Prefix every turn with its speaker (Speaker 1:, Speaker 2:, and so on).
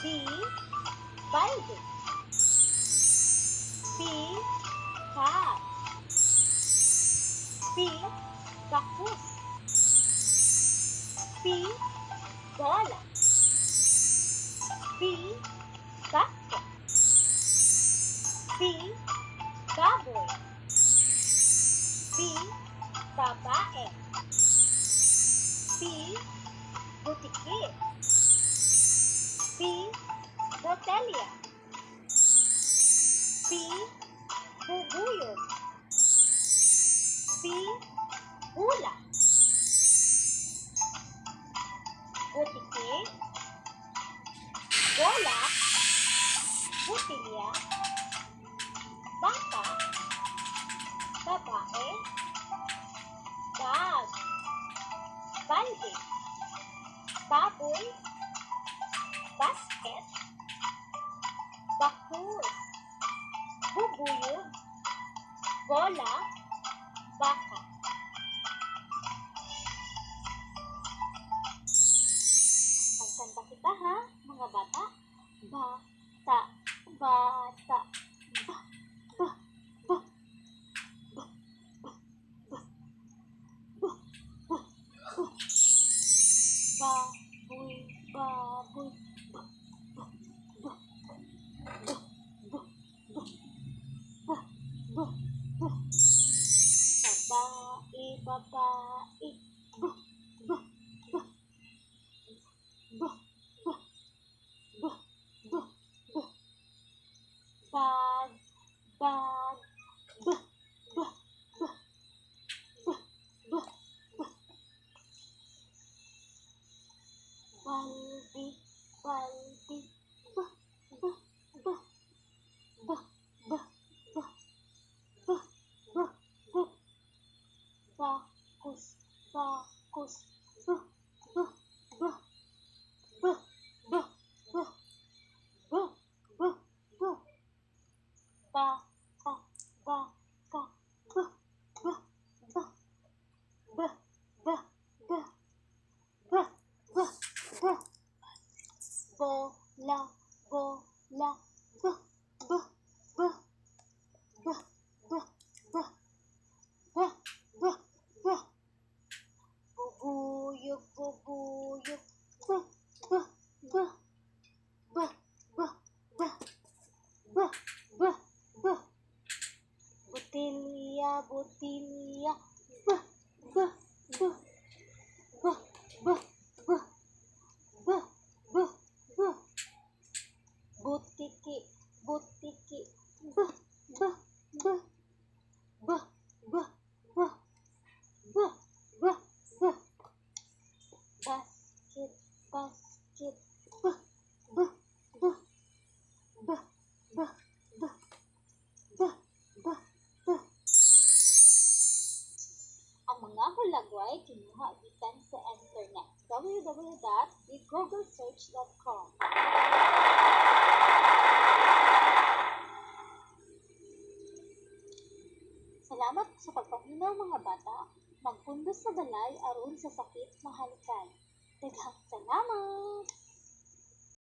Speaker 1: B, balde. B, cat. B, bakus. B, bola. B, basket. B, baboy. B, babae. B, butiki. B, botelya. B, bubuyog. B, bula. Butiki, bola, botelya, bata, babae, bag, balde, baboy, basket, bakus, bubuyog, bola, baka. Magkanta kita ha, mga bata. Ba, ta, bata, ba, ba, ba, ba, ba, ba, ba, ba, ba. Baboy, baboy, ba, ba, ba, ba, ba, ba, ba, ba, ba. Babae, babae, b, b, b, b, b, b, b, b. Bag, bag, b, b, b, b, b, b. Balde, balde, b, b, b, b, b, b, b, b, b. Bakus, bakus, b, b, b, b, b, b, b, b, b. Baka, baka, b, b, b, b, b, b, b, b, b. Bola, bola, b, b, b, b, b, b, b, b, b. Bubuyog, bubuyog, b, b, b, b, b, b, b, b, b. Botelya, botelya, b, b, b, b, b, b, b, b, b. Butiki, butiki, b, b, b, b, b, b, b, b, b. Basket, basket, b, b, b, b, b, b, b, b, b. Ang mga hulagway kinuha gikan sa internet, www.googlesearch.com. Salamat sa pagpaminaw, mga bata. Magpundos sa balay aron sa sakit mahalikay. Daghang salamat!